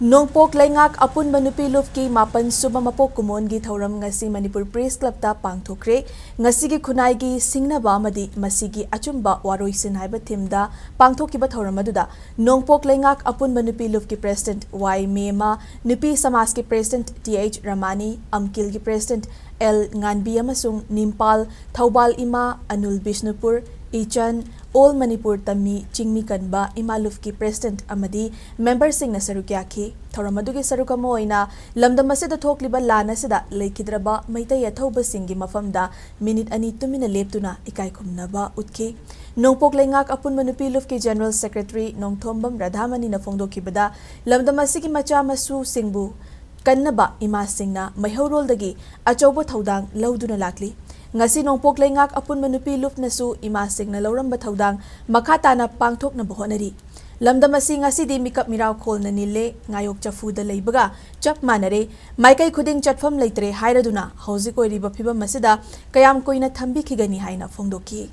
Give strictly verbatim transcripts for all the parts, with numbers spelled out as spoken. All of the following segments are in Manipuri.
ꯅꯣꯡꯄꯣꯛ ꯂꯩꯉꯥꯛ ꯑꯄꯨꯟꯕ ꯅꯨꯄꯤ ꯂꯨꯞꯀꯤ ꯃꯥꯄꯟ ꯁꯨꯕ ꯃꯄꯣꯛ ꯀꯨꯝꯑꯣꯟꯒꯤ ꯊꯧꯔꯝ ꯉꯁꯤ ꯃꯅꯤꯄꯨꯔ ꯄ꯭ꯔꯦꯁ ꯀ꯭ꯂꯕꯇ ꯄꯥꯡꯊꯣꯛꯈ꯭ꯔꯦ꯫ ꯉꯁꯤꯒꯤ ꯈꯨꯟꯅꯥꯏꯒꯤ ꯁꯤꯡꯅꯕ ꯑꯃꯗꯤ ꯃꯁꯤꯒꯤ ꯑꯆꯨꯝꯕ ꯋꯥꯔꯣꯏꯁꯤꯟ ꯍꯥꯏꯕ ꯊꯤꯝꯗ ꯄꯥꯡꯊꯣꯛꯈꯤꯕ ꯊꯧꯔꯝ ꯑꯗꯨꯗ ꯅꯣꯡꯄꯣꯛ ꯂꯩꯉꯥꯛ ꯑꯄꯨꯟꯕ ꯅꯨꯄꯤ ꯂꯨꯞꯀꯤ ꯄ꯭ꯔꯦꯁꯤꯗꯦꯟꯠ ꯋꯥꯏ ꯃꯦꯃꯥ, ꯅꯨꯄꯤ ꯁꯃꯥꯖꯀꯤ ꯄ꯭ꯔꯦꯁꯤꯗꯦꯟꯠ ꯇꯤ ꯑꯩꯆ ꯔꯃꯥꯅꯤ, ꯑꯝꯀꯤꯜꯒꯤ ꯄ꯭ꯔꯦꯁꯤꯗꯦꯟꯠ ꯑꯦꯜ ꯉꯥꯟꯕꯤ ꯑꯃꯁꯨꯡ ꯅꯤꯝꯄꯥꯜ, ꯊꯧꯕꯥꯜ ꯏꯃꯥ, ꯑꯅꯨꯜ ꯕꯤꯁꯅꯨꯄꯨꯔ, ꯏꯆꯟ, ꯑꯣꯜ ꯃꯅꯤꯄꯨꯔ ꯇꯝꯃꯤ ꯆꯤꯡꯃꯤ ꯀꯟꯕ ꯏꯃꯥ ꯂꯨꯞꯀꯤ ꯄ꯭ꯔꯦꯁꯤꯗꯦꯟꯠ ꯑꯃꯗꯤ ꯃꯦꯝꯕꯔꯁꯤꯡꯅ ꯁꯔꯨꯛ ꯌꯥꯈꯤ꯫ ꯊꯧꯔꯝ ꯑꯗꯨꯒꯤ ꯁꯔꯨꯛ ꯑꯃ ꯑꯣꯏꯅ ꯂꯝꯗꯝ ꯑꯁꯤꯗ ꯊꯣꯛꯂꯤꯕ ꯂꯥꯟ ꯑꯁꯤꯗ ꯂꯩꯈꯤꯗ꯭ꯔꯕ ꯃꯩꯇꯩ ꯑꯊꯧꯕꯁꯤꯡꯒꯤ ꯃꯐꯝꯗ ꯃꯤꯅꯤꯠ ꯑꯅꯤ ꯇꯨꯃꯤꯟꯅ ꯂꯦꯞꯇꯨꯅ ꯏꯀꯥꯏ ꯈꯨꯝꯅꯕ ꯎꯠꯈꯤ꯫ ꯅꯣꯡꯄꯣꯛ ꯂꯩꯉꯥꯛ ꯑꯄꯨꯟꯕ ꯅꯨꯄꯤ ꯂꯨꯞꯀꯤ ꯖꯦꯅꯔꯦꯜ ꯁꯦꯀ꯭ꯔꯦꯇꯔꯤ ꯅꯣꯡꯊꯣꯝꯕꯝ ꯔꯥꯙꯥꯃꯅꯤꯅ ꯐꯣꯡꯗꯣꯛꯈꯤꯕꯗ, ꯂꯝꯗꯝ ꯑꯁꯤꯒꯤ ꯃꯆꯥ ꯃꯁꯨꯁꯤꯡꯕꯨ ꯀꯟꯅꯕ ꯏꯃꯥꯁꯤꯡꯅ ꯃꯩꯍꯧꯔꯣꯜꯗꯒꯤ ꯑꯆꯧꯕ ꯊꯧꯗꯥꯡ ꯂꯧꯗꯨꯅ ꯂꯥꯛꯂꯤ꯫ ꯉꯁꯤ ꯅꯣꯡꯄꯣꯛ ꯂꯩꯉꯥꯛ ꯑꯄꯨꯟꯕ ꯅꯨꯄꯤ ꯂꯨꯞꯅꯁꯨ ꯏꯃꯥꯁꯤꯡꯅ ꯂꯧꯔꯝꯕ ꯊꯧꯗꯥꯡ ꯃꯈꯥ ꯇꯥꯅ ꯄꯥꯡꯊꯣꯛꯅꯕ ꯍꯣꯠꯅꯔꯤ꯫ ꯂꯝꯗꯝ ꯑꯁꯤ ꯉꯁꯤꯗꯤ ꯃꯤꯀꯞ ꯃꯤꯔꯥꯎ ꯈꯣꯜꯅ ꯅꯤꯜꯂꯦ, ꯉꯥꯌꯣꯛ ꯆꯐꯨꯗ ꯂꯩꯕꯒ ꯆꯞ ꯃꯥꯟꯅꯔꯦ, ꯃꯥꯏꯀꯩ ꯈꯨꯗꯤꯡ ꯆꯠꯐꯝ ꯂꯩꯇ꯭ꯔꯦ ꯍꯥꯏꯔꯗꯨꯅ ꯍꯧꯖꯤꯛ ꯑꯣꯏꯔꯤꯕ ꯐꯤꯕꯝ ꯑꯁꯤꯗ ꯀꯌꯥꯝ ꯀꯨꯏꯅ ꯊꯝꯕꯤꯈꯤꯒꯅꯤ ꯍꯥꯏꯅ ꯐꯣꯡꯗꯣꯛꯈꯤ꯫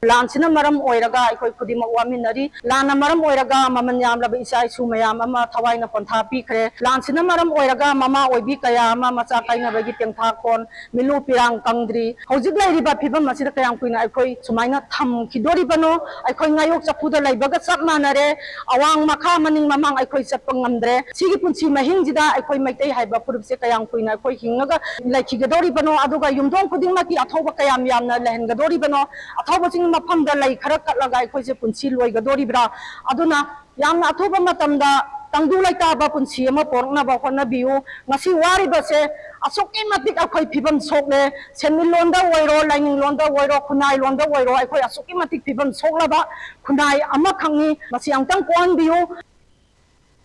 ꯂꯥꯟꯁꯤꯅ ꯃꯔꯝ ꯑꯣꯏꯔꯒ ꯑꯩꯈꯣꯏ ꯈꯨꯗꯤꯡꯃꯛ ꯋꯥꯃꯤꯟꯅꯔꯤ꯫ ꯂꯥꯟꯅ ꯃꯔꯝ ꯑꯣꯏꯔꯒ ꯃꯃꯜ ꯌꯥꯝꯂꯕ ꯏꯆꯥ ꯏꯁꯨ ꯃꯌꯥꯝ ꯑꯃ ꯊꯋꯥꯏꯅ ꯄꯣꯟꯊꯥ ꯄꯤꯈ꯭ꯔꯦ꯫ ꯂꯥꯟꯁꯤꯅ ꯃꯔꯝ ꯑꯣꯏꯔꯒ ꯃꯃꯥ ꯑꯣꯏꯕꯤ ꯀꯌꯥ ꯑꯃ ꯃꯆꯥ ꯀꯥꯏꯅꯕꯒꯤ ꯇꯦꯡꯊꯥꯈꯣꯟ, ꯃꯤꯂꯨ ꯄꯤꯔꯥꯡ ꯀꯪꯗ꯭ꯔꯤ꯫ ꯍꯧꯖꯤꯛ ꯂꯩꯔꯤꯕ ꯐꯤꯕꯝ ꯑꯁꯤꯗ ꯀꯌꯥꯝ ꯀꯨꯏꯅ ꯑꯩꯈꯣꯏ ꯁꯨꯃꯥꯏꯅ ꯊꯝꯈꯤꯗꯣꯔꯤꯕꯅꯣ? ꯑꯩꯈꯣꯏ ꯉꯥꯌꯣꯛ ꯆꯐꯨꯗ ꯂꯩꯕꯒ ꯆꯞ ꯃꯥꯟꯅꯔꯦ꯫ ꯑꯋꯥꯡ ꯃꯈꯥ, ꯃꯅꯤꯡ ꯃꯃꯥꯡ ꯑꯩꯈꯣꯏ ꯆꯠꯄ ꯉꯝꯗ꯭ꯔꯦ꯫ ꯁꯤꯒꯤ ꯄꯨꯟꯁꯤ ꯃꯍꯤꯡꯁꯤꯗ ꯑꯩꯈꯣꯏ ꯃꯩꯇꯩ ꯍꯥꯏꯕ ꯐꯨꯔꯨꯞꯁꯦ ꯀꯌꯥꯝ ꯀꯨꯏꯅ ꯑꯩꯈꯣꯏ ꯍꯤꯡꯉꯒ ꯂꯩꯈꯤꯒꯗꯧꯔꯤꯕꯅꯣ? ꯑꯗꯨꯒ ꯌꯨꯝꯊꯣꯡ ꯈꯨꯗꯤꯡꯃꯛꯀꯤ ꯑꯊꯧꯕ ꯀꯌꯥꯝ ꯌꯥꯝꯅ ꯂꯩꯍꯟꯒꯗꯧꯔꯤꯕꯅꯣ? ꯑꯊꯧꯕꯁꯤꯡ ꯃꯐꯝꯗ ꯂꯩ ꯈꯔ ꯀꯠꯂꯒ ꯑꯩꯈꯣꯏꯁꯦ ꯄꯨꯟꯁꯤ ꯂꯣꯏꯒꯗꯧꯔꯤꯕ꯭ꯔꯥ? ꯑꯗꯨꯅ ꯌꯥꯝꯅ ꯑꯊꯨꯕ ꯃꯇꯝꯗ ꯇꯪꯗꯨ ꯂꯩꯇꯥꯕ ꯄꯨꯟꯁꯤ ꯑꯃ ꯄꯣꯔꯛꯅꯕ ꯍꯣꯠꯅꯕꯤꯌꯨ꯫ ꯉꯁꯤ ꯋꯥꯔꯤꯕꯁꯦ ꯑꯁꯨꯛꯀꯤ ꯃꯇꯤꯛ ꯑꯩꯈꯣꯏ ꯐꯤꯕꯝ ꯁꯣꯛꯂꯦ꯫ ꯁꯦꯟꯃꯤꯠꯂꯣꯟꯗ ꯑꯣꯏꯔꯣ, ꯂꯥꯏꯅꯤꯡꯂꯣꯟꯗ ꯑꯣꯏꯔꯣ, ꯈꯨꯟꯅꯥꯏꯂꯣꯟꯗ ꯑꯣꯏꯔꯣ, ꯑꯩꯈꯣꯏ ꯑꯁꯨꯛꯀꯤ ꯃꯇꯤꯛ ꯐꯤꯕꯝ ꯁꯣꯛꯂꯕ ꯈꯨꯟꯅꯥꯏ ꯑꯃꯈꯛꯅꯤ꯫ ꯃꯁꯤ ꯑꯃꯨꯛꯇꯪ ꯀꯣꯛꯍꯟꯕꯤꯌꯨ꯫